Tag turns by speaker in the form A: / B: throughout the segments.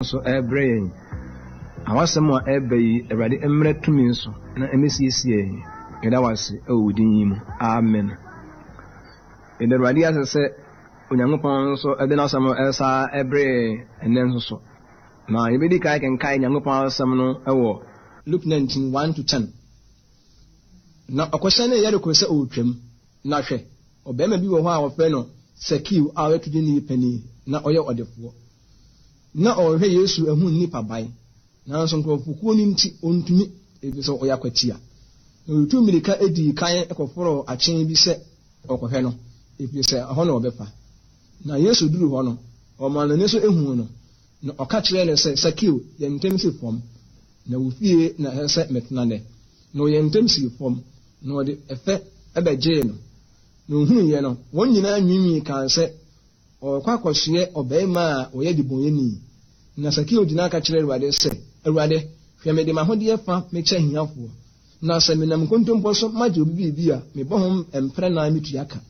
A: Nso ɛrebrɛ yɛn. Awasɛm a ɛreba yi, Awurade mmrɛ tumi so na ɛmmɛsiesie yɛn. Yɛda wo ase wɔ wo din yi mu. Amen. Yɛda Awurade ase sɛ Onyankopɔn nso de n'asɛm ɛresa ɛbrɛ yɛn ɛnnɛ nso so. Na yɛbɛdi kan kenkan Nyankopɔn asɛm no wɔ Luke 19, 1 to 10. Na ɔkɔhyɛnee Yeriko sɛ ɔretwam, na hwɛ, ɔbarima bi wɔ hɔ a wɔfrɛ no Sakeo a ɔyɛ todwoni panin na ɔyɛ ɔdefoɔ. Ná ɔrehwɛ Yesu ahu nnipa ban, nanso nkurɔfokuo no nti, ɔntumi, ɛfiri sɛ ɔyɛ akwatia. Na ɔtuu mmirika dii kan kɔforoo akyɛn bi sɛ ɔrekɔhwɛ no, ɛfiri sɛ ɛhɔ na ɔbɛfa. Na Yesu duruu hɔ no, ɔmaa n'ani so huu no, na ɔka kyerɛɛ no sɛ, Sakeo, yɛ ntɛm si fam, na wo fie na ɛsɛ sɛ metena nnɛ. Na ɔyɛɛ ntɛm sii fam, na ɔde fɛ bɛgyee no. Na ɔhunuiɛ no, wɔn nyinaa nwiinwii kaa sɛ, Ɔrekɔ akɔsoɛ ɔbarima a ɔyɛ debɔneyɛni. Na Sakeo gyina ka kyerɛɛ Awurade sɛ, Awurade, hwɛ mede m'ahodeɛ fa mekyɛ ahiafoɔ, na sɛ menam nkontompo so magye obi biribi a, mebɔ ho mprɛnan metua ka.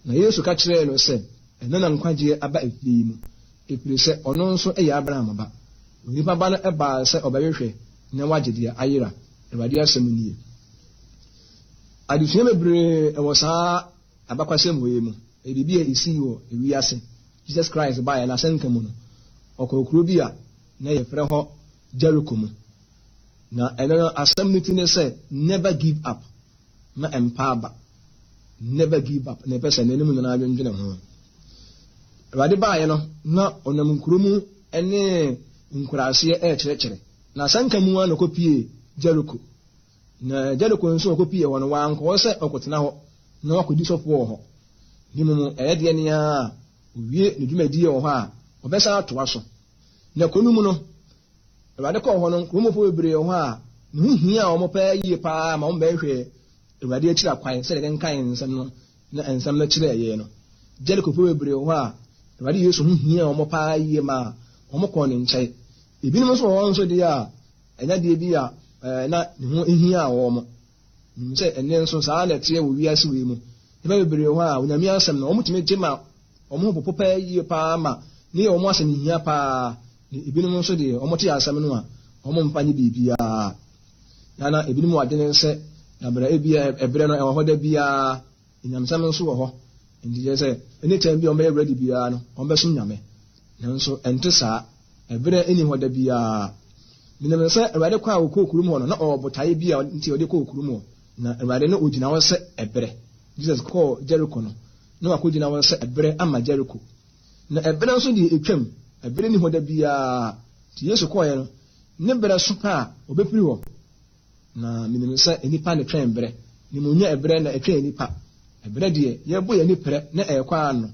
A: Na Yesu ka kyerɛɛ no sɛ, Ɛnnɛ na nkwagyeɛ aba efie yi mu, ɛfiri sɛ ɔno nso yɛ Abraham ba. Onipa Ba no baa sɛ ɔbɛhwehwɛ na wagye deɛ ayera. Awurade asɛm nie. Adesua bebree wɔ saa Abakwasɛm wei mu, ɛyɛ biribi a esii wɔ wiase. Jesus Christ baeɛ n'asɛnka mu no, ɔkɔɔ kuro bi a na yɛfrɛ hɔ Jericho mu. Na ɛno no asɛm no ti ne sɛ, Never give up, ma ɛmpa aba. Never give up, na ɛpɛ sɛ n'anim nyinaa dwendwene ho. Awurade baeɛ no, na ɔnam nkuro mu ne nkuraaseɛ ɛrekyerɛkyerɛ. Na asɛnka mu ara na ɔkɔpie Jericho. Na Jeriko nso ɔkɔpuee hɔ no, wankɔ hɔ sɛ ɔrekɔtena hɔ na wakɔdi sɔfoɔ wɔ hɔ, na mmom ɛyɛ deɛ ne ara a ɔwie ne dwumadie wɔ hɔ a, ɔbɛsan atoa so. Na kuro no mu no, Awurade kɔɔ hɔ no, kuromufoɔ bebree wɔ hɔ a ne ho hiaa wɔn paa yie paa ma wɔbɛhwehwɛɛ Awurade akyiri akwan sɛdeɛ yɛkenkan nsɛm no na nsɛm no kyerɛɛ yɛn no. Jerikofoɔ bebree wɔ hɔ a Awurade Yesu ho hiaa wɔn paa yie maa wɔkɔɔ ne nkyɛn. Ebinom nso wɔ hɔ nso deɛ a Ɛnyɛ adeɛ bi a na ne ho hia wɔn. Menim sɛ ɛnnɛ nso saa ara na ɛteɛ wɔ wiase wei mu. Nnipa bebree wɔ hɔ a, Onyame asɛm no, wɔtumi gye ma wɔn ho popo paa yie paa ma ne yɛ wɔn asɛm hia paa. Na ebinom nso deɛ, wɔte asɛm no a, wɔmfa nyɛ biribiara. Na na ebinom wɔ adwene sɛ, na ebia ɛberɛ no ɛwɔ hɔ da biara. Nyamesɛm nso wɔ hɔ, enti kyerɛ sɛ anytime bi a wɔbɛyɛ ready biara no, wɔbɛsom Nyame. Nanso ɛnte saa. Ɛberɛ nni hɔ da biara. Menim sɛ Awurade kɔ a ɔkɔɔ kurom hɔ no, na ɔwɔ botaeɛ bi a nti ɔde kɔɔ kurom hɔ. Na Awurade no ɔgyina hɔ sɛ ɛberɛ. Jesus kɔɔ Jericho no, na wakɔgyina hɔ sɛ ɛberɛ ama Jericho. Na ɛberɛ nso deɛ ɛtwam, ɛberɛ nni hɔ da biara. Nti Yesu kɔeɛ no, ne berɛ so pɛ a, ɔbɛfiri hɔ. Na menim sɛ nnipa na ɛtwɛn berɛ, na mmom nyɛ ɛberɛ na ɛtwɛn nnipa. Ɛberɛ deɛ, yɛbɔ yɛn ani prɛ na ɛrekɔ ara no.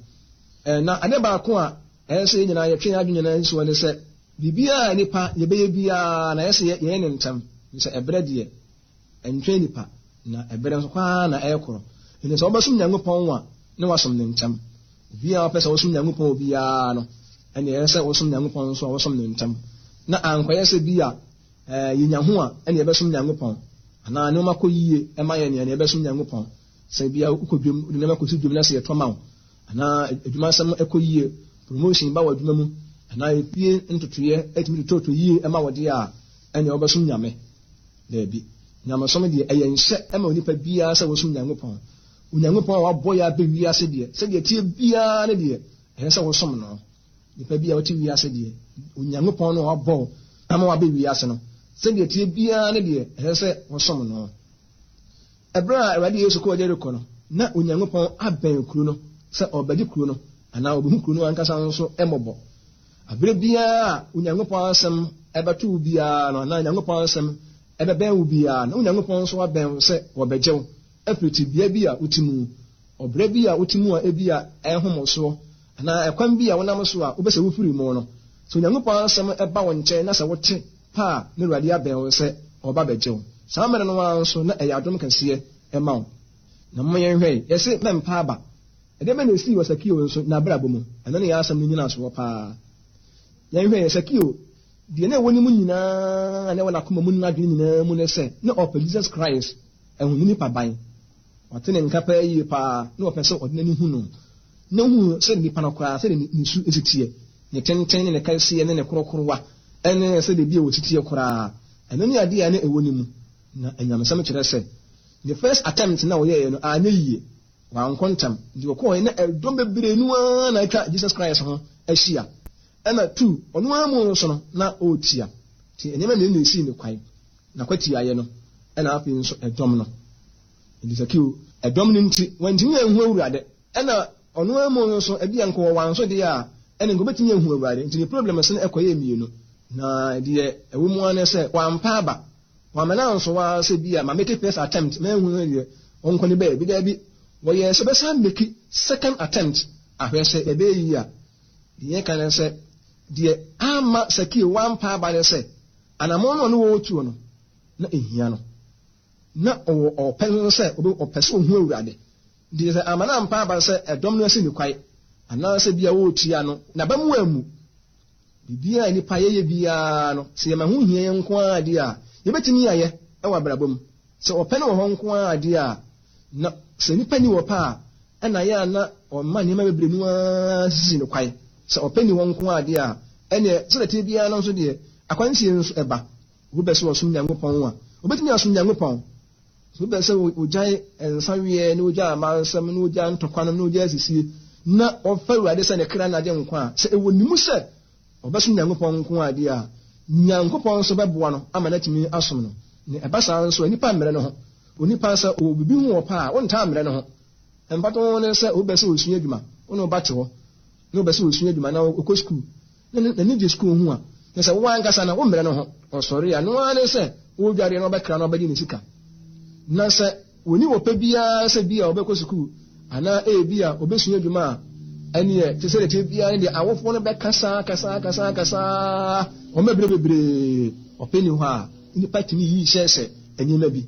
A: Na adeɛ baako a ɛyɛ sɛ yɛn nyinaa yɛtwe yɛn adwene nyinaa si soɔ ne sɛ, biribiara a nnipa yɛbɛyɛ biara na ɛyɛ sɛ yɛyɛ no ntɛm, ɛfiri sɛ ɛberɛ deɛ, ɛntwɛn nnipa, na ɛberɛ nso kɔ ara na ɛrekorɔ. Enti sɛ wobɛsom Nyankopɔn a, na woasom no ntɛm. Obiara a ɔpɛ sɛ ɔsom Nyankopɔn biara no, ɛnneɛ ɛyɛ sɛ wosom Nyankopɔn nso a, wosom no ntɛm, na ankɔyɛ sɛ bi a yenya ho a, ɛnna yɛbɛsom Nyankopɔn, anaa nneɛma kɔ yiye ma yɛn a, ɛnna yɛbɛsom Nyankopɔn. Sɛ ebia wokɔ dwam, wode nneɛma kɔsi dwam na sɛ yɛtɔ ma wo, anaa adwumasɛm kɔ yiye, promotion ba w'adwuma mu, anaa efie ntotoeɛ tumi totɔtotɔ yiye ma wo deɛ a, ɛnna wobɛsom Nyame. Daabi. Nyamesom deɛ, ɛyɛ nhyɛ ma onipa biara sɛ ɔsom Nyankopɔn. Onyankopɔn a wabɔ yɛn aba wiase deɛ, sɛdeɛ ɛteɛ biara no deɛ, ɛsɛ sɛ wosom no. Nipa bi a ɔte wiase deɛ, Onyankopɔn no a wabɔ wo ama waba wiase no, sɛdeɛ ɛteɛ biara no deɛ, ɛsɛ sɛ wɔsom no. Ɛberɛ a Awurade Yesu kɔɔ Jeriko no, na Onyankopɔn abɛn kuro no sɛ ɔrebɛgye kuro no anaa ɔbɛhu kuro no ankasa nso mmɔbɔ. Aberɛ biara a Onyankopɔn asɛm ɛbɛto wo biara no anaa Onyankopɔn asɛm ɛbɛbɛn wo biara no, na Onyankopɔn nso abɛn wo sɛ ɔrebɛgye wo afiri tebea bi a wote mu, ɔbrɛ bi a wote mu a ebia ɛrehom wo soɔ, anaa ɛkwan bi a wonam so a wopɛ sɛ wofiri mu no, sɛ Onyankopɔn asɛm ba wo nkyɛn na sɛ wote pɛ a, na Awurade abɛn wo sɛ ɔreba abɛgye wo. Saa mmerɛ no ara nso na ɛyɛ adom kɛseɛ ma wo. Na momma yɛnhwɛ yi, yɛse mɛmpa aba. Ɛdeɛn bɛn na ɛsii wɔ Sakeo nso n'abrabɔ mu? Ɛno ne yɛn asɛm no nyinasoɔ paa. Yɛnhwɛ yi, Sakeo, deɛ na ɛwɔ ne mu nyinaa, na ɛwɔ n'akoma mu ne n'adwene nyinaa mu ne sɛ, na ɔpɛ Jesus Christ ahu ne nipaban. Wate ne nka paa yie paa, na ɔpɛ sɛ ɔde n'ani hu no, na ɔhu sɛ nipa no koraa, sɛdeɛ ne su si teɛ, ne tenten ne ne kɛseɛ ne ne korokorowa. ne sɛdeɛ bi a wɔsi teɛ koraa. Ɛno ne adeɛ a na ɛwɔ ne mu. Na anyamesɛm kyerɛ sɛ, ne first attempt no a ɔyɛeɛ no, anyɛ yie. Wankɔ ntɛm. Nti ɔkɔeɛ na ɛdɔm bebree no ara na atwa Jesus Christ ho ahyia. Ɛna two, ɔno ara mu nso no, na ɔretia. Nti nneɛma mmienu na ɛsii ne kwan. N'akwatiaeɛ no, ɛna afei nso ɛdɔm no. Nti Sakeo, ɛdɔm no nti, wantumi anhu Awurade. Ɛna ɔno ara mu nso, ebia nka ɔwɔ wanso deɛ a, ɛne nka ɔbɛtumi ahu Awurade. Nti ne problems no ɛkɔyɛɛ mmienu. Na deɛ ɛwɔ mu ara ne sɛ, wampa aba. Wamma no anso ara sɛ bi a ma make first attempt, manhu no deɛ, ɔnkɔ ne baabi. Daabi, wɔyɛɛ sɛ ɔbɛsan make second attempt ahwɛ sɛ ɛbɛyɛ yie a. Deɛ yɛka ne sɛ, deɛ amma Sakeo wampa aba ne sɛ, anammɔn no a ɔne wɔn retuo no, na ɛhia no. Na ɔwɔ ɔpɛ nso sɛ ɔpɛ sɛ ɔhu Awurade. Nti sɛ amma no ampa aba sɛ ɛdɔm no asi no kwae, anaasɛ bia wɔretia no, n'aba mu ammu. Biribiara a nnipa yɛyɛ biara no, sɛ yɛma ho hia yɛn nko ara deɛ a, yɛbɛtumi ayɛ wɔ abrabɔ mu. Sɛ ɔpɛ no wɔ hɔ nko ara deɛ a, na sɛ nnipa nni ɔpɛ a, ɛna yɛ a na ɔma nneɛma bebree no ara sisi no kwae. Sɛ ɔpɛ nni hɔ nko ara deɛ a, ɛneɛ sɛdeɛ ɛteɛ biara no nso deɛ, akwansie nso ɛba. Obi pɛ sɛ ɔsom Nyankopɔn a, obetumi asom Nyankopɔn. Sɛ obi pɛ sɛ ogyae nsa weɛ, na ogyae amansɛm, na ogyae ntɔkwanom, na ogyae asisie, na ɔfa Awurade sɛ ne kra ne n'agyenkwa a, sɛ ɛwɔ ne mu sɛ ɔbɛsom Nyankopɔn nko ara deɛ a, Nyankopɔn nso bɛboa no ama no atumi asom no. Na ɛba saa nso a, nnipa mmrɛ ne ho. Onipa sɛ ɔwɔ biribi ho ɔpɛ a, wontaa mmrɛ ne ho. Mfatoho ne sɛ obi pɛ sɛ osua adwuma, wo ne wo ba te hɔ, na ɔpɛ sɛ osua adwuma na ɔkɔ sukuu, na n'ani gye sukuu ho a, na sɛ wo ankasa no wommrɛ no ho, ɔsɔre a, ɛno ara ne sɛ wodware na ɔbɛkra na ɔbɛgye ne sika. Na sɛ onni ɔpɛ biara sɛ bi a ɔbɛkɔ sukuu anaa ebi a obesua adwuma a, ɛneɛ te sɛ deɛ ɛteɛ biara ne deɛ awofoɔ no bɛkasa kasa kasa kasa wɔn bɛbrɛ bebree. Ɔpɛ nni hɔ a, nnipa tumi yi hyɛhyɛ nneɛma bi.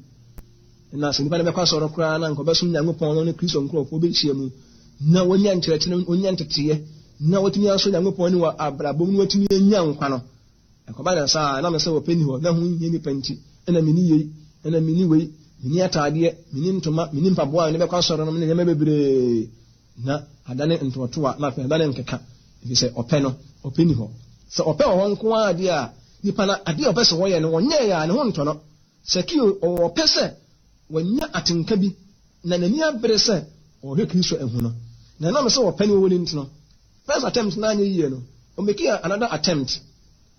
A: Na sɛ nnipa no bɛkɔ asɔre koraa na anka wɔbɛsom Nyankopɔn na wɔne Kristo nkurɔfoɔ bɛhyia mu na wɔanya nkyerɛkyerɛ, wɔanya nteteeɛ, na wɔatumi asɔ Nyankopɔn ani wɔ abrabɔ mu na wɔatumi anya nkwa no, ɛkɔba no saa a, ɛnam sɛ wɔpɛ nni hɔ na ho nhia nnipa nti, ɛna menni yei, ɛna menni wei, menni ataadeɛ, menni ntoma, menni mpaboa a mede bɛkɔ asɔre no ne nneɛma bebree, na adane ntoɔtoa na afei adane nkeka, ɛfiri sɛ ɔpɛ no, ɔpɛ nni hɔ. Sɛ ɔpɛ wɔ hɔ nko ara deɛ a, nipa no adeɛ a ɔpɛ sɛ ɔyɛ no, ɔnyɛeɛ a, ne ho ntɔ no. Sakeo ɔwɔ ɔpɛ sɛ wanya atenka bi, na n'ani abere sɛ ɔrehwɛ Kristo ahu no. Na ɛnam sɛ ɔpɛ no wɔ no nti no, first attempt no anyɛ yie no, ɔmekii another attempt.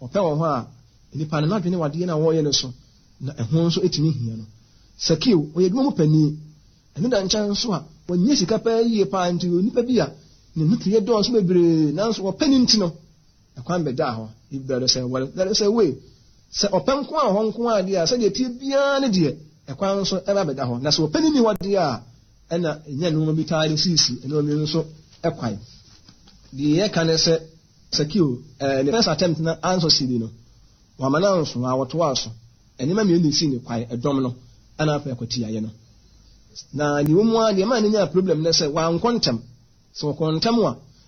A: Ɔpɛ wɔ hɔ a, nipa no n'adwene wɔ adeɛ no a ɔreyɛ no so, na ɛho nso tumi hia no. Sakeo, ɔyɛ adwuma mu panin. Ɛno da nkyɛn nso a, wanya sika paa yie paa nti ɔyɛ onipa bi a ne nnotuyɛ dɔɔso bebree, nanso ɔpɛ no nti no, Ɛkwan bɛdaa hɔ. If there is a will, there is a way. Sɛ ɔpɛ nko ara wɔ hɔ nko ara deɛ a, sɛdeɛ ɛteɛ biara ne deɛ, ɛkwan nso ɛba bɛda hɔ. Na sɛ ɔpɛ no nni hɔ deɛ a, ɛna ɛnya nneɛma bi taa de sisi nneɛma bi nso kwan. Deɛ yɛka ne sɛ, Sakeo, eh, ne first attempt na ansɔsidi no, wama no anso, a wɔtoaa so. Nneɛma mmienu na esii ne kwan, ɛdɔm no, ɛna afei akwatiaeɛ no. Na deɛ ɛwɔ mu ara, deɛ ɛmaa no nyaa problem ne sɛ, wankɔ ntɛm. Sɛ wɔkɔ ntɛm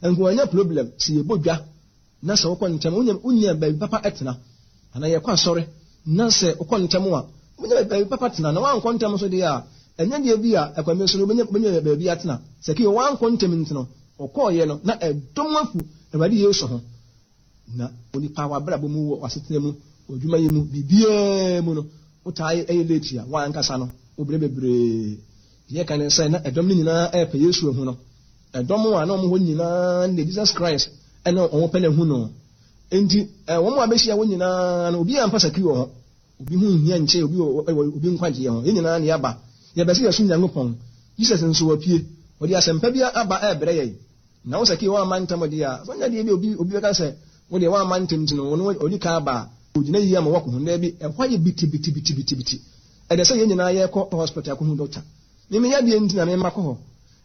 A: a, nka wɔanya problem. Sɛ yɛbɔ dwa na sɛ wokɔ ntɛm a, wonya wonya baabi papa tena. Anaa yɛkɔ asɔre na sɛ wokɔ ntɛm a, wobɛnya baabi papa tena. Na woankɔ ntɛm nso deɛ a, ɛnyɛ deɛ bi a ɛkwan bi so no wobɛnya wobɛnya baabi atena. Sakeo wankɔ ntɛm nti no, ɔkɔeɛ no, na ɛdɔm afu Awurade Yesu ho. Na onipa w'abrabɔ mu wɔ w'asetena mu, w'adwumayɛ mu, biribiara mu no, wotaa yɛ late a, w'ankasa no, wobrɛ bebree. Deɛ ɛka ne sɛ na ɛdɔm no nyinaa repɛ Yesu ahu no. Ɛdɔm a na wɔn hɔ nyinaa ne Jesus Christ na wɔn pɛ no ahu no. Enti wɔn a bɛhyia wɔn nyinaa no, obiara mfa sakri wɔ hɔ. Obi ho nhia nkyɛ obi wɔ obi nkwagyeɛ ho. Yɛn nyinaa na yɛaba. Yɛbɛ sɛ yɛsom Nyankopɔn. Jesus nso wapue. Ɔde asɛmpa bi aba ɛrebrɛ yɛn. Na wo Sakeo woamma ntɛm deɛ a, sɛ ɔnyɛ deɛ bi a obi obi bɛka sɛ wo deɛ woamma ntɛm nti no wo ne ɔdi kan aba a, ogyina yie ama woakɔhu no. Daabi, ɛhɔ ayɛ bitibitibitibiti. Ɛdɛ sɛ yɛn nyinaa yɛkɔ hospital akɔhu dɔkta. Me me yadeɛ nti na memma kɔ hɔ.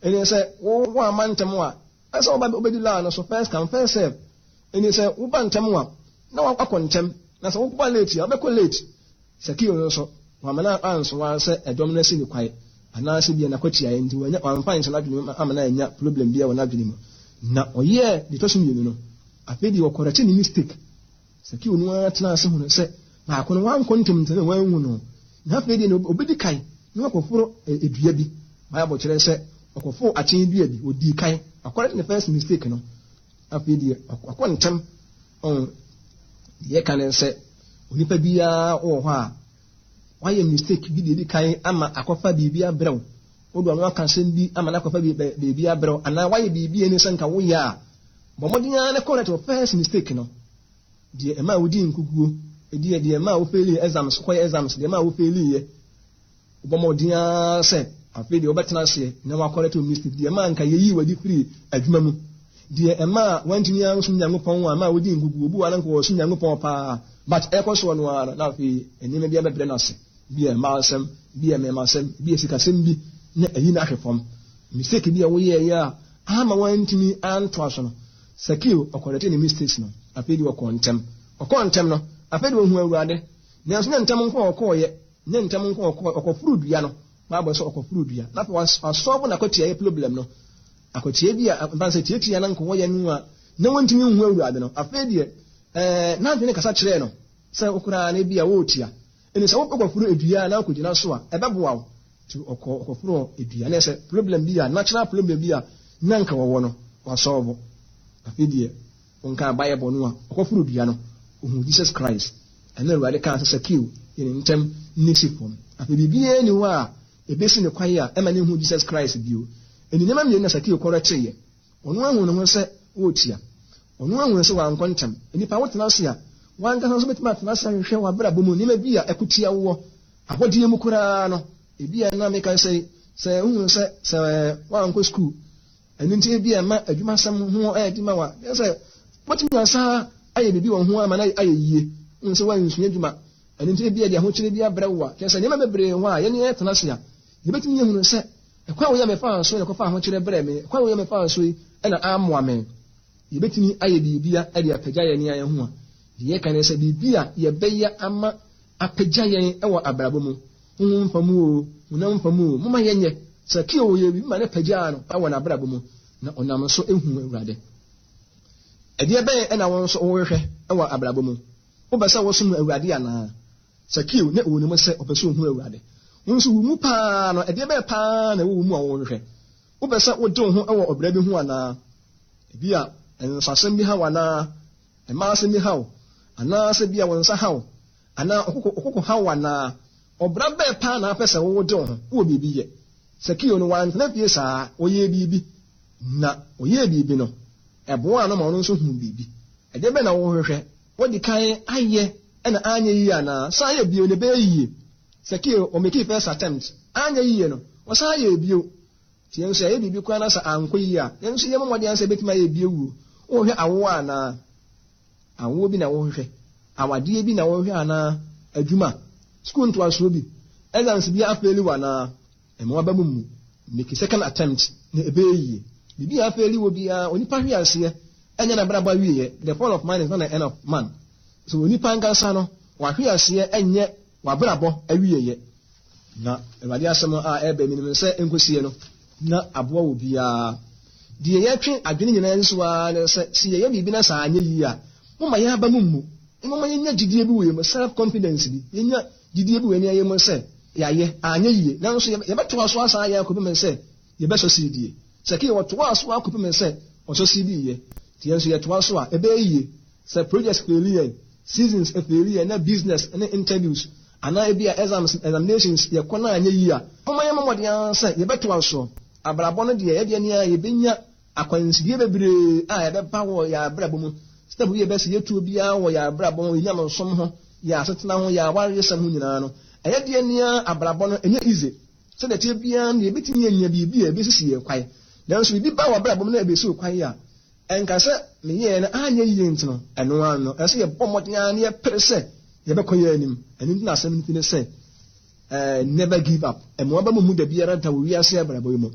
A: Ɛnti sɛ wo woamma ntɛm a, ɛsɛ sɛ woba wobɛdi line no so, first come first serve. Ɛnti sɛ woba ntɛm a, na woakɔ ntɛm, na sɛ woba late a, wobɛkɔ late. Sakeo no nso, wamma no anso ara sɛ ɛdɔm no asi no kwae, anaasɛ ebia n'akwatiae nti wannya, wamfa anhyɛ n'adwene mu amma no annya problem biara wɔ n'adwene mu. Na ɔyɛɛ deɛ ɛtɔ so mmienu no, afei deɛ ɔkɔrɛkye ne mistake. Sakeo no ara tenaa ase hunuu sɛ baako no wankɔ ntɛm nti na wanhu no. Na afei deɛ na ɔbɛdi kan na wakɔforo dua bi. Bible kyerɛ sɛ ɔkɔforo akyɛn dua bi, ɔdii kan. Wakɔrɛkye ne first mistake no. Afei deɛ wakɔ ntɛm. Ɔn. Deɛ yɛka ne sɛ, onipa biara wɔ hɔ a, wayɛ mistake bi deɛ edi kan ama akɔfa biribi abrɛ wo. Wode ɔno aka asɛm bi ama no akɔfa biribi abrɛ wo, anaa wayɛ biribi a ɛni sɛ nka woyɛ a, bɔ mmɔden ara na correct wo first mistake no. Deɛ ɛmaa wodii nkukuo, deɛ deɛ ɛmaa wo failii exams, wokɔyɛ exams, deɛ ɛmaa wo failiiɛ. Wobɔ mmɔden ara sɛ afei deɛ wobɛtena aseɛ na woakɔrɛte wo mistake, deɛ ɛmaa nka yɛyii w'adi firii adwuma mu, deɛ ɛmaa woantumi ansom Nyankopɔn a ɛmaa wodii nkukuo, obi wɔ hɔ a na nka ɔresom Nyankopɔn paa, but ɛrekɔ soɔ no ara no na afei nneɛma bi abɛbrɛ no ase, bi yɛ mmaa asɛm, bi yɛ mmarima asɛm, bi yɛ sikasɛm bi na ayi no ahwe fam. Mistake bi a woyɛeɛ a amma woantumi antoa so no, Sakeo ɔkɔrɛtee ne mistakes no, afei deɛ ɔkɔɔ ntɛm. Ɔkɔɔ ntɛm no, afei deɛ ɔhuu Awurade, nanso nyɛ ntɛm nko a ɔkɔeɛ, Nyɛ ntɛm nko ɔkɔe, ɔkɔforoo dua no. Bible sɛ ɔkɔforoo dua. Na afei wasɔlvo n'akwatiaeɛ problem no. Akwatia bi a, mfa sɛ tiatia na nka wɔyɛ no a, na wɔntumi nhu Awurade no. Afei deɛ, ɛɛ, n'adwene kasa kyerɛɛ no sɛ wo koraa no ebi a wɔretia. Ɛni sɛ wokɔforo dua a na wokɔgyina so a, ɛbɛboa wo. Nti ɔkɔ ɔkɔforoo dua. Na ɛsɛ problem bi a, natural problem bi a na nka wɔwɔ no, wasɔlvo. Afei deɛ, Wonkaa Bible no a ɔkɔforoo dua no, ohuu Jesus Christ. Ɛno Awurade kaa sɛ, Sakeo, yɛ ne ntɛm ne si fam. Afei biribiara nni hɔ a ebesi no kwan a ɛma no nhu Jesus Christ bio. Enti nneɛma mmienu na Sakeo kɔrɛteeɛ. Ɔno ahu ne ho sɛ ɔretia. Ɔno ahu sɛ wankɔ ntɛm. Nnipa wotena ase a, w'ankasa nso bɛtumi atena ase ahwehwɛ w'abrabɔ mu nneɛma bi a ɛko tia woɔ. Abɔdeɛ mu koraa no, ebia na meka sɛ, sɛ wohunu sɛ sɛ woankɔ sukuu, Ɛno nti ebia ɛma adwumasɛm ho yɛ den ma wo a, kyerɛ sɛ wobɛtumi asan ayɛ biribi wɔ ho ama no ayɛ yie. Wohu sɛ woansua adwuma, ɛno nti ebia de ahokyere bi abrɛ wo a, kyerɛ sɛ nneɛma bebree wɔ hɔ a yɛne yɛtena ase a, yɛbɛtumi ahunu sɛ ɛkwan wei a mefaa so na ɛkɔfa ahokyere brɛɛ me, ɛkwan wei a mefaa so yi na ammoa me. Yɛbɛtumi ayɛ biribi de apagya yɛn ne yɛn ho a, deɛ yɛka ne sɛ biribi a yɛbɛyɛ ama apagya yɛn wɔ abrabɔ mu, honhom fa mu oo, honam fa mu oo, momma yɛnyɛ. Sakeo yɛɛ biribi ma no pagyaa no wɔ n'abrabɔ mu, na ɔnam so huu Awurade. Ɛdeɛ bɛn na wo nso worehwehwɛ wɔ abrabɔ mu? Wopɛ sɛ wosom Awurade anaa? Sakeo, na ɛwɔ ne mu sɛ ɔpɛ sɛ ɔhu Awurade. Wo nso, wo mu paa no, ɛdeɛ bɛn paa na ɛwɔ wo mu a worehwehwɛ? Wopɛ sɛ wode wo ho wɔ ɔbra bi ho anaa? Ebia nsasɛm bi ha wo anaa? Mmaa asɛm bi ha wo? Anaasɛ ebia wo nsa ha wo? Anaa ɔkoko ɔkoko haw wo anaa? Ɔbra bɛn paa na wopɛ sɛ wode wo ho wɔ biribi yɛ? Sakeo no, wantena fie saa, ɔyɛɛ biribi. Na ɔyɛɛ biribi no, ɛboaa no ma ɔno nso huu biribi. Ɛdeɛ bɛn na wohwehwɛ? Woadi kan ayɛ na anyɛ yie anaa? San yɛ bio na ɛbɛyɛ yie. Sakeo, ɔmekii first attempt, anyɛ yie no, ɔsan yɛɛ bio. Nti yɛn nso yɛayɛ biribi koraa na sɛ ankɔ yie a, yɛn nso yɛmmɔ mmɔden ara sɛ yɛbɛtumi ayɛ bio. Wohwɛ awoɔ anaa? Awoɔ bi na wohwehwɛ? Awadeɛ bi na wohwehwɛ anaa? Adwuma? Sukuu ntoasoɔ bi? Exams bi afeeli wo anaa? Mma w'aba mu mmu. Make second attempt na ɛbɛyɛ yie. Biribi a afeeli wɔ biara, onipa hwe aseɛ ɛnyɛ n'abrabɔ awieɛ. The fall of man is not the end of man. So onipa ankasa no, wahwe aseɛ ɛnyɛ w'abrabɔ awieɛ. Na Awurade asɛm a ɛreba yi, menim sɛ ɛnkɔsie no, na aboa obiara. Deɛ yɛtwe adwene nyinaa si so ara ne sɛ, sɛ yɛyɛ biribi na sɛ anyɛ yie a, momma yɛn aba mu mmu. Momma yɛnya gyidie bi wɔ yɛn mu, self confidence bi. Yɛnya gyidie bi wɔ yɛn yɛn mu sɛ yɛayɛ, anyɛ yie. Nanso yɛbɛtoa so asan ayɛ akɔpem sɛ yɛbɛsɔsiidie. Sɛ wɔtoaa so ara kɔpem sɛ wɔsɔsiidiiɛ. Nti yɛn nso yɛtoa so a, ɛbɛyɛ yie. Sɛ projects feeli yɛn, seasons feeli yɛn, na business ne interviews anaa ebia exams, examinations yɛkɔ na anyɛ yie a, momma yɛmmɔ mmɔden ara sɛ yɛbɛtoa so. Abrabɔ no deɛ, yɛdeɛ ne ara yɛbɛnya akwansideɛ bebree a ɛbɛba wɔ yɛn abrabɔ mu. Step bi a yɛbɛsɛ yɛtuo biara wɔ yɛn abrabɔ ho, yɛn nyamesom ho, yɛn asetena ho, yɛn awaresɛm ho nyinaa no, ɛyɛ deɛ ne ara abrabɔ no ɛnyɛ easy. Sɛdeɛ ɛteɛ biara no, yɛbɛtumi anya biribi a ɛbɛsisi yɛn kwan. Nanso biribi ba wɔ abrabɔ mu na ɛbɛsi wo kwan a, ɛnka sɛ meyɛɛ no anyɛ yie nti no, ɛno ara no, ɛsɛ sɛ yɛbɔ mmɔden ara na yɛpere sɛ yɛbɛkɔ yɛn anim. Ɛno nti na asɛm no ti ne sɛ, Never give up. Mma w'aba mu mmu da biara da wɔ wiase abrabɔ yi mu.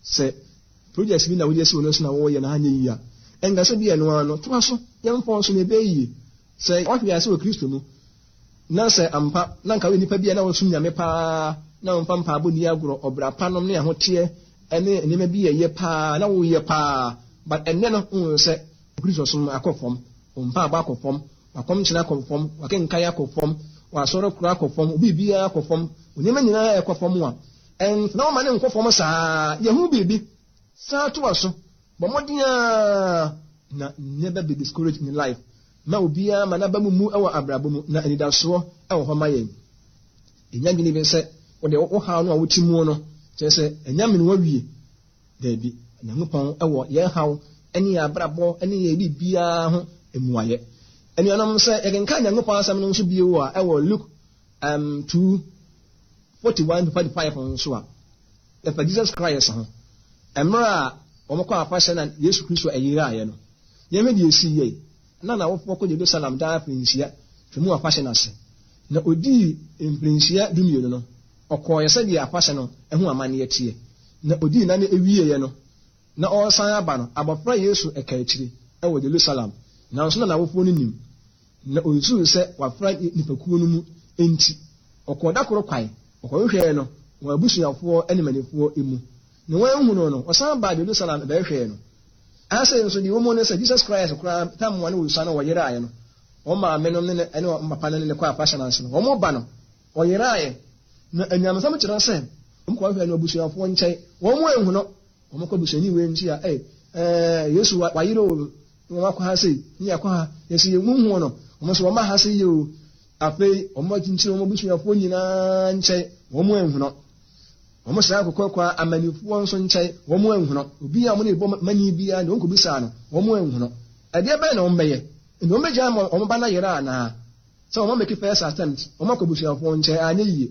A: Sɛ project bi na wode asi w'ani so na woreyɛ na anyɛ yie a, ɛnka sɛ bi ɛno ara no, toa so, yɛmfa wo so na ɛbɛyɛ yie. Sɛ woahwe ase wɔ Kristo mu, na sɛ ampa na anka woyɛ nipa bi a na wosom Nyame paa, na womfa mpaabɔ nni agorɔ, ɔbra pa nom ne ahoteɛ ne nneɛma bi a ɛyɛ paa na woyɛ paa, but ɛnnɛ no wohu sɛ wo Kristosom akɔ fam, wo mpaabɔ akɔ fam, w'akɔmkyene akɔ fam, w'akenkan akɔ fam, w'asɔre korɔ akɔ fam, wo biribiara akɔ fam, wo nneɛma nyinaa ɛkɔ fam a, ɛntena wo ma no nkɔ fam saa, yɛ ho biribi, san toa so, bɔ mmɔden ara na never be discouraged in life. Mma obiara mma n'aba mu mmu wɔ abrabɔ mu, na anidasoɔ wɔ hɔ ma yɛn. Nnya adwene bi sɛ wo deɛ wo haw no a wote mu no, kyerɛ sɛ anya mene woawie. Daabi, Onyankopɔn wɔ yɛn haw ne yɛn abrabɔ ne yɛn biribiara ho mmuaeɛ. Anuanom, sɛ yɛkenkan Nyankopɔn asɛm no nso bio a, ɛwɔ Luke um, 2, 41 to 45 nso a, ɛfa Jesus Christ ho. Mmerɛ a wɔkɔ afahyɛ na Yesu Kristo ayeraeɛ no, yɛnhwɛ deɛ ɛsii yei. Na n'awofoɔ kɔ Jerusalem daa mfirinhyia Twam afahyɛ no ase. Na ɔdii mfirinhyia dumienu no, ɔkɔeɛ sɛdeɛ afahyɛ no ho amanneɛ teɛ. Na ɔdii nna no wieeɛ no, na ɔresan aba no, abɔfra Yesu kaa akyire wɔ Jerusalem, nanso na n'awofoɔ no nnim. Na ɔsusuu sɛ wafra nnipakuo no mu nti, ɔkɔɔ da koro kwae, ɔkɔhwehwɛɛ no wɔn abusuafoɔ ne manifoɔ mu. Na wɔanhu no no, ɔsan baa Jerusalem bɛhwehwɛɛ no. Afei nso, deɛ ɛwɔ mu ne sɛ, Jesus Christ koraa tam wɔn wɔsua no wɔyeraeɛ no, wɔn maamenom ne ne wɔn papa no ne no kɔɔ afahyɛ no ase no, wɔn ba no, wɔyeraeɛ. Na anyamesɛm kyerɛ sɛ, wɔn kɔhwehwɛɛ no abusuafoɔ nkyɛn, wɔn anhu no. Wɔn kɔ busuani wei nkyɛn a, ei, ɛɛ, Yesu wayera o, na wɔn akɔ ha sei, ne yɛakɔ ha, yɛsi yɛn hu no, wɔn nso wɔn ba ha sei yɛ o. Afei wɔn akyinkyini wɔn abusuafoɔ nyinaa nkyɛn, wɔn anhu no. Wɔn san akɔkɔ amanifoɔ nso nkyɛn, wɔn anhu no. Obi a wɔn ne bɔ mani biara deɛ wɔn kɔbisaa no, wɔn anhu no. Ɛdeɛ bɛn na wɔn bɛyɛ? Nti wɔn bɛgya ama wɔn ba no ayera anaa? Sɛ wɔn ameki first attempt, wɔn akɔ abusuafoɔ nkyɛn, anyɛ yie.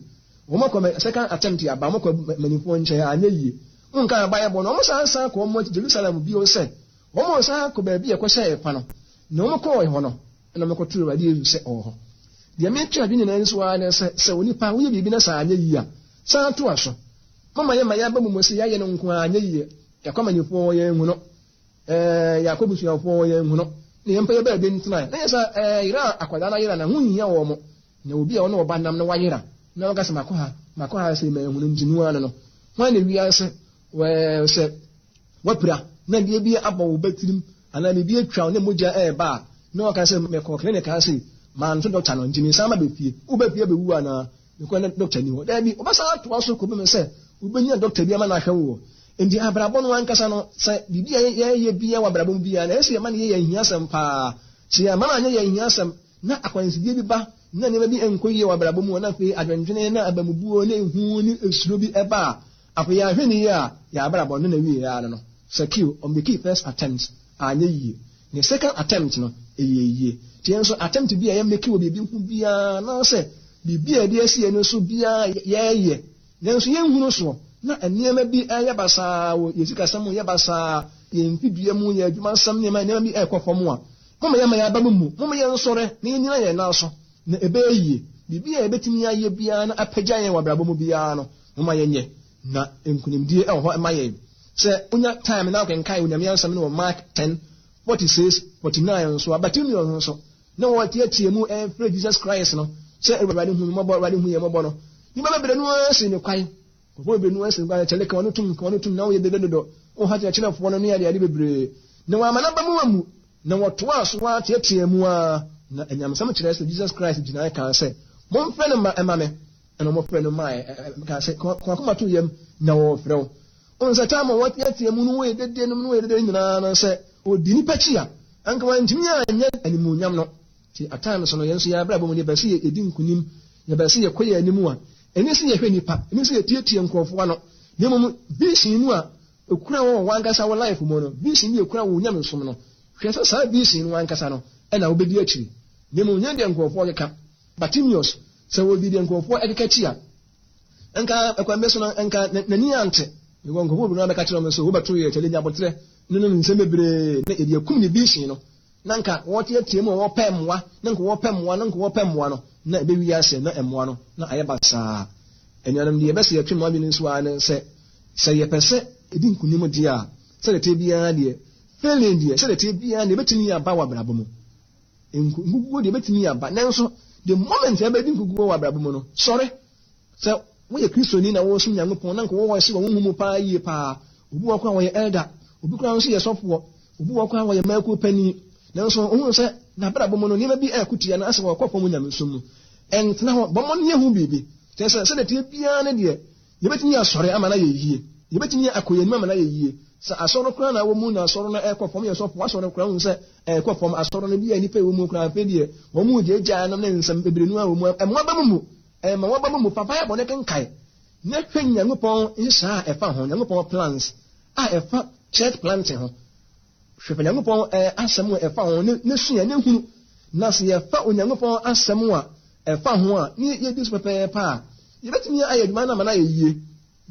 A: Wɔn akɔ second attempt aba, wɔn akɔ manifoɔ nkyɛn, anyɛ yie. Wɔn nka abayɛ bɔ no, wɔn san san kɔ wɔn akyi Jerusalem bio sɛ, wɔn san akɔ baabi a ɛkɔhyɛɛ fa no, na wɔn kɔɔ hɔ no, ɛna wɔn kɔtoo Awurade Yesu sɛ ɔwɔ hɔ. Deɛ metwe adwene nyinaa nso ara ne sɛ, sɛ onipa woyɛ biribi na sɛ anyɛ yie a, san toa so. Mama yɛma yɛaba mu mu sɛ yɛayɛ no nko ara anyɛ yie. Yɛakɔ amannifoɔ hɔ yɛanhu no. Ɛɛ, yɛakɔ abusuafoɔ hɔ yɛanhu no. Na yɛmpa yɛ baabi ntena. Na yɛ sɛ ɛɛ, yera a akwadaa no ayera no, ɛho nhia wɔn. Na obi a ɔne ɔba nam na wayera, na waka sɛ makɔ ha, makɔ ha sɛ manhu no nti no ara no no. Hwan na wiase wɔ sɛ wapira na adeɛ bi abɔ wo ba tirim anaa biribi atwa wo na mogya ɛreba a, na waka sɛ mekɔ clinic ha sei, manto dɔkta no nti mesan ma bɛfie. Woba fie abɛwu anaa? Mekɔ na dɔkta ni hɔ. Daabi, wobɛsan atoa so kɔpem sɛ wobɛnya dɔkta bi ama no ahwɛ wo. Nti abrabɔ no ankasa no, sɛ biribi a yɛyɛ biara wɔ abrabɔ mu biara no, ɛsɛ sɛ yɛma no yɛ yɛn ahiasɛm paa. Sɛ yɛamma no anyɛ yɛn ahiasɛm na akwansideɛ bi ba na nneɛma bi nkɔ yie wɔ abrabɔ mu a, na afei adwendwene na abamubuo ne ehu ne esuro bi ba a, afei yɛanhwɛ no yie a, yɛn abrabɔ no na ɛwieɛ ara no no. Sakeo, ɔmekii first attempt, anyɛ yie. Ne second attempt no, ɛyɛɛ yie. Nti yɛn nso attempt bi a yɛmeki wɔ biribi ho biara anaasɛ biribi a yɛde asi yɛn ani so biara yɛyɛ, nanso yɛnhunu soɔ, na nneɛma bi reyɛ basaa wɔ yɛn sikasɛm mu, yɛ basaa, yɛn mfidua mu, yɛn adwumasɛm nneɛma, nneɛma bi rekɔ fam a, momma yɛmma yɛn aba mu mmu. Momma yɛnsɔre na yɛnnyina yɛn nan so, na ɛbɛyɛ yie. Biribi a yɛbɛtumi ayɛ biara na apagya yɛn wɔ abrabɔ mu biara no, momma yɛnyɛ, na nkonimdie wɔ hɔ ma yɛn. Sɛ wonya time na wokenkan Onyame asɛm no wɔ Mark 10, 46, 49 nso a, Bartimaeus nso, na wɔteatea mu refrɛ Jesus Christ no sɛ Awurade hu me mmɔbɔ, Awurade hu yɛn mmɔbɔ no. Nnipa bebree no ara sii no kwan. Nkurɔfoɔ bebree no ara sii no kwan, kyɛle ka wɔn tom, ka wɔn tom, na wɔyɛ dede dodo. Wɔha kyerɛkyerɛfoɔ no ne adeade bebree. Na wɔama n'aba mu ammu, na wɔtoaa so ara teateaa mu ara. Na anyamesɛm kyerɛ sɛ Jesus Christ gyinae kaa sɛ, Momfrɛ no mma ɛma me. Ɛna wɔfrɛ no mae, kaa sɛ, Ka w'akoma to yam, na wɔrefrɛ wo. Wohu sɛ time a wɔteatea mu no wɔyɛ dede nom no wɔyɛ dede nyinaa no sɛ ɔdi nipa akyi a, anka wantumi anyɛ animuonyam no. Nti at times no yɛn nso yɛn abrabɔ mu no yɛpɛ sɛ yɛdi nkunim, yɛpɛ sɛ yɛkɔ yɛn anim a, ɛnyɛ sɛ yɛhwɛ nipa, ɛnyɛ sɛ yɛtiatia nkurɔfoɔ ano, na mmom vision no a ɛkura wɔ w'ankasa wo life mu no, vision bi a ɛkura wɔ nyamesom no, hwɛ sɛ saa vision no ankasa no ɛna wobɛdi akyiri, na mmom nyɛ deɛ nkurɔfoɔ keka. Bartimeus, sɛ ɔdi deɛ nkurɔfoɔ ɛkeka akyi a, nka ɛkwan bɛ so no nka n'ani ante. Because nkurɔfoɔ bebree bɛka kyerɛ wɔn sɛ wobɛto yɛ kyɛlɛ nya abotrɛ ne no nsɛm bebree na yɛde akum ne vision no. Na nka wɔteatea mu a wɔpɛ mmoa, na nka wɔpɛ mmoa, na nka wɔpɛ mmoa no, na ɛbɛwie ase na mmoa no na ayɛ basaa. Anuanom, deɛ yɛbɛsɛ yɛtwe mo adwene nso ara ne sɛ, sɛ yɛpɛ sɛ yɛdi nkonim deɛ a, sɛdeɛ ɛteɛ biara deɛ, failing deɛ, sɛdeɛ ɛteɛ biara deɛ, ɛbɛtumi aba wɔ abrabɔ mu. Nkuguo deɛ ɛbɛtumi aba, nanso the moment yɛbɛdi nkuguo wɔ abrabɔ mu no, sɔre. Sɛ woyɛ Kristoni na wosom Nyankopɔn na nka wɔwɔ ɔhye wɔ honhom mu paa yie paa. Obi wɔ koraa wɔyɛ elder, obi koraa nso yɛ sɔfoɔ, obi wɔ koraa wɔyɛ mmakuo panin. Nanso ohunu sɛ n'abrabɔ mu no nneɛma bi ɛreko tia no asɛ wɔkɔ fam nyamesom mu. Ɛntena hɔ, bɔ mmɔden yɛ ho biribi. Kyerɛ sɛ sɛdeɛ ɛteɛ biara no deɛ, yɛbɛtumi asɔre ama no ayɛ yie. Yɛbɛtumi akɔ yɛn anim ama no ayɛ yie. Sɛ asɔre no koraa na wɔ mu na asɔre no ɛkɔ fam, yɛ sɔfo, asɔre no koraa hu sɛ ɛkɔ fam, asɔre no bi a nnipa ɛwɔ mu koraa afei deɛ wɔn mu gyaagyaa nom ne nsɛm bebree no a wɔ mu, ɛmmoa ba mu mu, ɛmma wɔba mu mu, fa Bible no kenkae na hwɛ Nyankopɔn nhyehyɛe a ɛfa ho, Nyankopɔn plans a ɛfa church planting ho. Hwɛ fa Nyankopɔn asɛm a ɛfa ho ne sua ne hunu. Na sɛ yɛfa Onyankopɔn asɛm a ɛfa ho a ne yɛdi so pɛpɛɛpɛ a, yɛbɛtumi ayɛ adwuma no ama no ayɛ yie.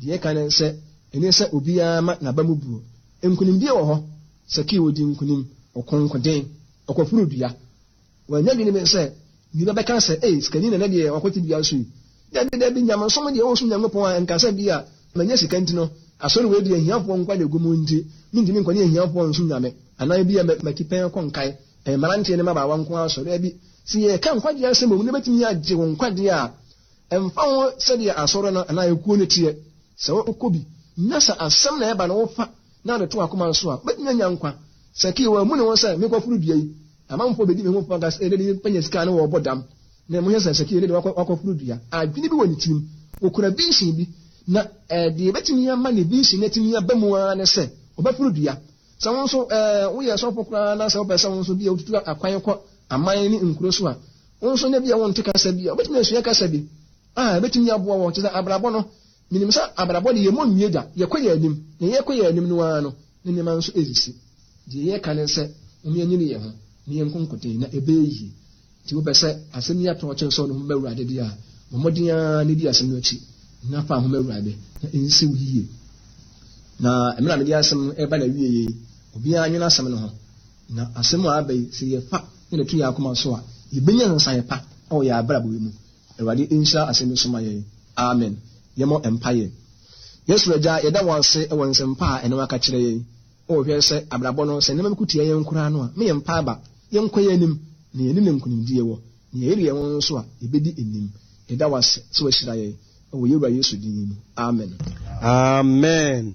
A: Deɛ ɛka ne sɛ, ɛne sɛ obiara ma n'aba mu buo. Nkonimdie wɔ hɔ. Sakeo di nkonim, ɔko nkoden, ɔkɔforo dua. Wannya adwene bi sɛ nnipa bɛka sɛ, Ei, sikani na ɛnɛ deɛ wakɔte dua so yi. Dabi, dabi, nyamesom deɛ wosom Nyankopɔn a, ɛnka sɛ bi a manya sika nti no, asɔre wei deɛ ahiafoɔ nko ara na ɛgu mu nti, mentumi nkɔne ahiafoɔ nsom Nyame. Anaa bi a mati pɛn kɔ nkae, ɛyɛ mmeranteɛ ne mmabaawa nko ara asɔre. Dabi, sɛ yɛreka nkwagyeɛ asɛm mmom na ɛbɛtumi agye wo nkwa deɛ a, ɛmfa ho sɛdeɛ asɔre no anaa ekuo no teɛ, sɛ wokɔ bi na sɛ asɛm na ɛba no wofa na wode to w'akoma so a, wobɛtumi anya nkwa. Sakeo wammu ne ho sɛ, Menkɔforo dua yi, amanfoɔ bɛdi me ho fɔ aka sɛ, 'Ɛnnɛ deɛ nipa nya sika a na wɔrebɔ dam. Na mmom hwɛ sɛ Sakeo ɛnnɛ deɛ wakɔforo dua. Adwene bi wɔ ne tirim. Ɔkura vision bi, na deɛ ɛbɛtumi ama ne vision no atumi aba mu ara ne sɛ ɔbɛforo dua. Sɛ wo nso woyɛ sɔfo koraa na sɛ wopɛ sɛ wo nso bi a wotutu akwan kɔ aman ne nkuro so a, wo nso na bi a wonte kasa bi a, wobɛtumi asua kasa bi a ɛbɛtumi aboa wɔ kyerɛ sɛ abrabɔ no. Menim sɛ abrabɔ de yɛmmɔ nwie da, yɛkɔ yɛn anim, na yɛkɔ yɛn anim no ara no, na nneɛma nso resisi. Deɛ yɛreka ne sɛ, mom yɛnyere yɛn ho na yɛnko nkoten na ɛbɛyɛ yie. Nti wopɛ sɛ asɛm yi atɔ ɔkyɛn sɛ wode ho bɛma Awurade deɛ a, bɔ mmɔden ara na di asɛm no akyi na fa ho ma Awurade na ɛnsi wo yie. Na mmerɛ a mede asɛm no reba n'awieɛ yi, obiara nwene asɛm no ho. Na asɛm a aba yi, sɛ yɛfa na yɛde to yɛn akoma so a, yɛbɛnya nsaeɛ pa wɔ yɛn abrabɔ yi mu. Awurade nhyira asɛm yi so ma yɛn. Amen. Yɛmmɔ mpaeɛ. Yɛn Soro Agya, yɛda wo ase wɔ nsɛmpa a ɛne waka kyerɛ yɛn. O hwɛ sɛ abrabɔ no, sɛ nneɛma bi ko tia yɛn koraa no a, ma yɛmpa aba, yɛnkɔ yɛn anim, na yɛn anim na nkonimdie wɔ, na yɛyere yɛn ho nso a, yɛbɛdi anim. Yɛda wo ase sɛ woahyira yɛn, wɔ yɛn Wura Yesu din mu. Amen.
B: Amen.